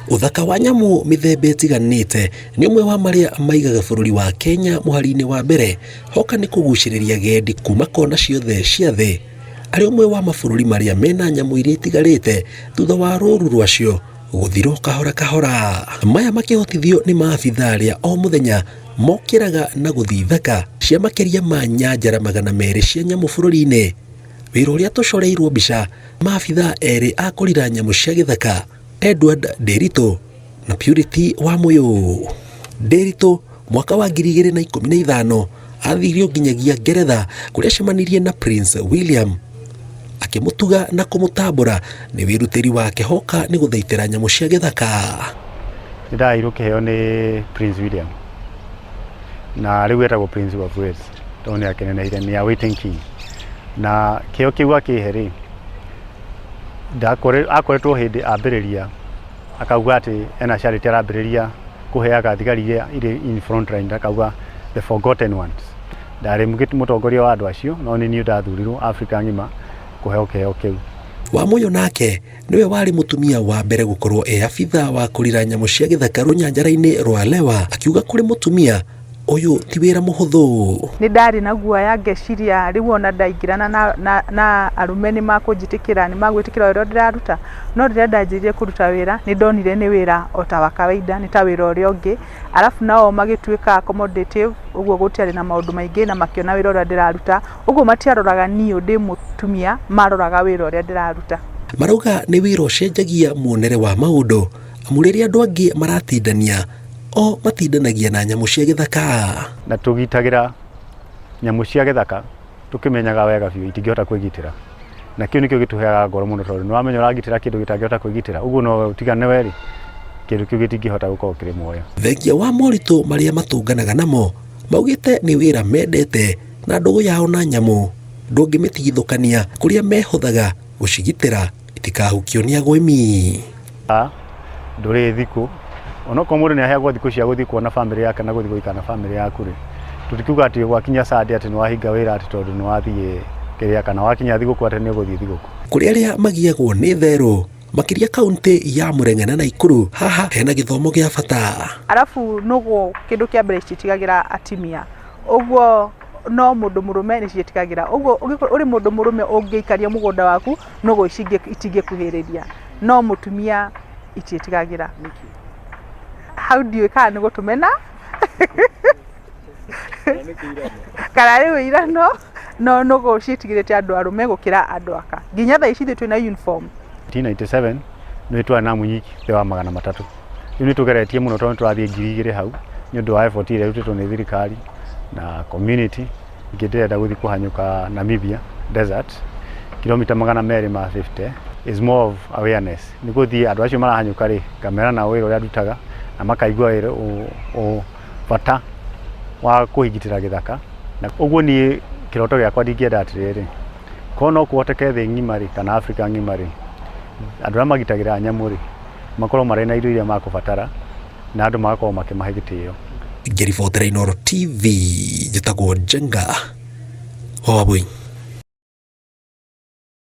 Ũthaka wa nyamũ mĩthemba ĩtiganĩte nĩ ũmwe wa marĩa maigaga bũrũri wa Kenya mũhari-inĩ wa mbere hoka nĩ kũgucĩrĩria agendi kuma kona ciothe cia thĩ. Arĩ ũmwe wa mabũrũri marĩa mena nyamũ iria itigarĩte thutha wa rũru rwacio gũthira o kahora kahora. Maya makĩhotithio nĩ maabitha arĩa o mũthenya mokĩraga na gũthiĩ ithaka cia makĩria ma nyanjara 200 cia nyamũ bũrũri-inĩ. Wĩra ũrĩa tũcoreirwo mbica maabitha erĩ a kũrira nyamũ cia gĩthaka Edward Nderitu na Purity Wamuyu. Nderitu mwaka wa 2015 athirio nginyagia Ngeretha kũrĩa acemanirie na Prince William akĩmũtuga na kũmũtambũra nĩ wĩrutĩri wake hoka nĩ gũthaitĩra nyamũ cia gĩthaka. Nĩ ndaheirwo kĩheo nĩ Prince William na rĩu etagwo Prince of Wales tondũ nĩ akĩneneire nĩ awaiting king na kĩheo kĩu akĩhe rĩ akoretwo hĩndĩ ambĩrĩria akauga atĩ ena charity arambĩrĩria kũheaga thigari iria irĩ in front line akauga the forgotten ones. Ndarĩ mũtongoria wa andũ acio no nĩ niĩ ndathurirwo Africa ng'ima kũheo kĩheo kĩu. Wamuyu nake nĩwe warĩ mũtumia wa mbere gũkorwo e abithaa wa kũrira nyamũ cia gĩthaka rũnyanjara-inĩ rwa Lewa, akiuga kũrĩ mũtumia ũyũ ti wĩra mũhũthũ. Nĩ ndarĩ na guoya ngeciria rĩu ona ndaingĩrana na, na, na arũme nĩ makũnjĩtĩkĩra, nĩ magwĩtĩkĩra wĩra ũrĩa ndĩraruta. No rĩrĩa ndanjĩrĩirie kũruta wĩra, nĩ ndonire nĩ wĩra o ta wa kawaida, nĩ ta wĩra ũrĩa ũngĩ. Arabu nao magĩtuĩka accommodative, ũguo gũtiarĩ na maũndũ maingĩ na makĩona wĩra ũrĩa ndĩraruta. Ũguo matiaroraga niĩ ndĩ mũtumia, maroraga wĩra ũrĩa ndĩraruta. Marauga nĩ wĩra ũcenjagia muonere wa maũndũ, amu rĩrĩa andũ angĩ maratindania, o matindanagia na nyamũ cia gĩthaka. Na tũgitagĩra nyamũ cia gĩthaka tũkĩmenyaga wega biũ itingĩhota kwĩgitĩra. Na kĩu nĩkĩo gĩtũheaga ngoro mũno tondũ nĩ wamenya ũragitĩra kĩndũ gĩtangĩhota kwĩgitĩra, ũguo no ũtigane we rĩ, kĩndũ kĩu gĩtingĩhota gũkorwo kĩrĩ muoyo. Thengia wa moritũ marĩa matũnganaga namo, maugĩte nĩ wĩra mendete na ndũgũ yao na nyamũ ndũngĩmĩtigithũkania kũrĩa mehothaga gũcigitĩra itikahukio nĩ agwĩmi. Ndũrĩ thikũ onokorwo mũndũ nĩ aheagwo thikũ cia gũthiĩ kuona bamĩrĩ yake na gũthiĩ gũikara na bamĩrĩ yaku rĩ, tũtikiuga atĩ gwakinya Sunday atĩ nĩ wahinga wĩra atĩ tondũ nĩ wathiĩ kĩrĩa kana wakinya thigũkũ atĩ nĩ ũgũthiĩ thigũkũ. Kũrĩ arĩa magiagwo nĩ therũ makĩria kaunti ya Murang'a na Nakuru, haha hena gĩthomo gĩa bata. Arabu nũgũ kĩndũ kĩa mbere cititigagĩra atimia, ũguo no mũndũ mũrũme nĩ ciĩtigagĩra. Ũguo ũngĩkorwo ũrĩ mũndũ mũrũme ũngĩikaria mũgũnda waku, nũgũ itingĩkuhĩrĩria. No mũtumia itiĩtigagĩra. Hau ndiũĩ kana nĩ gũtũmena kana nĩ ũirano, no nũgũ ciĩtigĩrĩte andũ arũme gũkĩra andũ aka. Nginya thaa ici ithuĩ twĩna uniform. 1997 nĩ twarĩ na munyi thĩ wa 300. Rĩu nĩ tũgeretie mũno tondũ nĩ tũrathiĩ 2000 hau nĩ ũndũ wa effort ĩrĩa ĩrutĩtwo nĩ thirikari na community. Ningĩ ndĩrenda gũthiĩ kũhanyũka Namibia desert kilomita 250 is more of awareness. Nĩ gũthiĩ andũ acio marahanyũka rĩ, ngamera nao wĩra ũrĩa ndutaga na makaigua wĩra bata wa kũhingitĩra gĩthaka. Na ũguo niĩ kĩroto gĩakwa ndingĩenda atĩrĩrĩ, korwo no kũhoteke thĩ ng'ima rĩ, kana Africa ng'ima rĩ, andũ arĩa magitagĩra nyamũ rĩ, makorwo marĩ na indo iria makũbatara na andũ magakorwo makĩmahe gĩtĩo. Ngĩribotera Inooro TV, njĩtagwo Njenga wa Wabũi.